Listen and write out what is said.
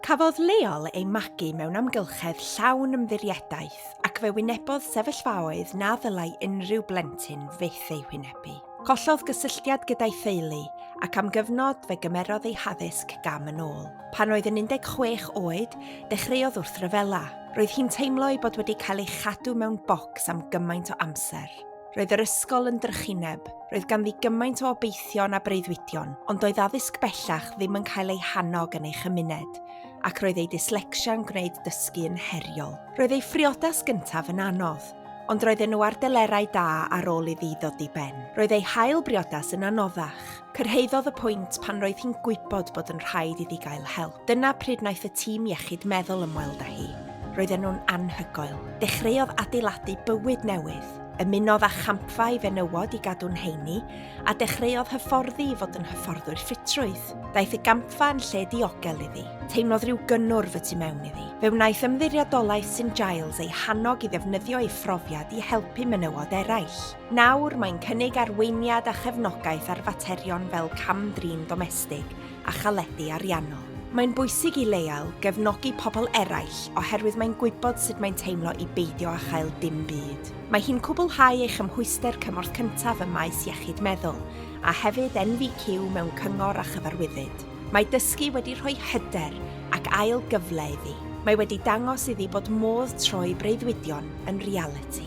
Cafodd Leol ei magu mewn amgylchedd llawn ymddiriedaeth ac fe wynebodd sefyllfaoedd na ddylai unrhyw blentyn fyth eu hwynebu. Collodd gysylltiad gyda'i theulu ac am gyfnod fe gymerodd ei haddysg gam yn ôl. Pan oedd yn 16 oed, dechreuodd wrthryfela. Roedd hi'n teimlo ei bod wedi cael ei chadw mewn bocs am gymaint o amser. Roedd yr ysgol yn drychineb, roedd ganddi gymaint o obeithion a breuddwydion, ond doedd addysg bellach ddim yn cael ei hannog yn ei chymuned, ac roedd ei dyslecsia'n gwneud dysgu yn heriol. Roedd ei phriodas gyntaf yn anodd, ond roedden nhw ar delerau da ar ôl iddi ddod i ben. Roedd ei hail briodas yn anoddach. Cyrhaeddodd y pwynt pan roedd hi'n gwybod bod yn rhaid iddi gael help. Dyna pryd wnaeth y tîm iechyd meddwl ymweld â hi. Roedden nhw'n anhygoel. Dechreuodd adeiladu bywyd newydd. Ymunodd â champfa i fenywod i gadw'n heini, a dechreuodd hyfforddi i fod yn hyfforddwr ffitrwydd. Daeth y gampfa yn lle diogel iddi. Teimlodd rhyw gynnwrf y tu mewn iddi. Fe wnaeth Ymddiriedolaeth St Giles ei hannog i ddefnyddio ei phrofiad i helpu menywod eraill. Nawr, mae'n cynnig arweiniad a chefnogaeth ar faterion fel cam-drin domestig a chaledi ariannol. Mae'n bwysig i Leal gefnogi pobl eraill oherwydd mae'n gwybod sut mae'n teimlo i beidio â chael dim byd. Mae hi'n cwblhau ei chymhwyster cymorth cyntaf ym maes iechyd meddwl, a hefyd NVQ mewn cyngor a chyfarwyddyd. Mae dysgu wedi rhoi hyder ac ail gyfle iddi. Mae wedi dangos iddi bod modd troi breuddwydion yn realiti.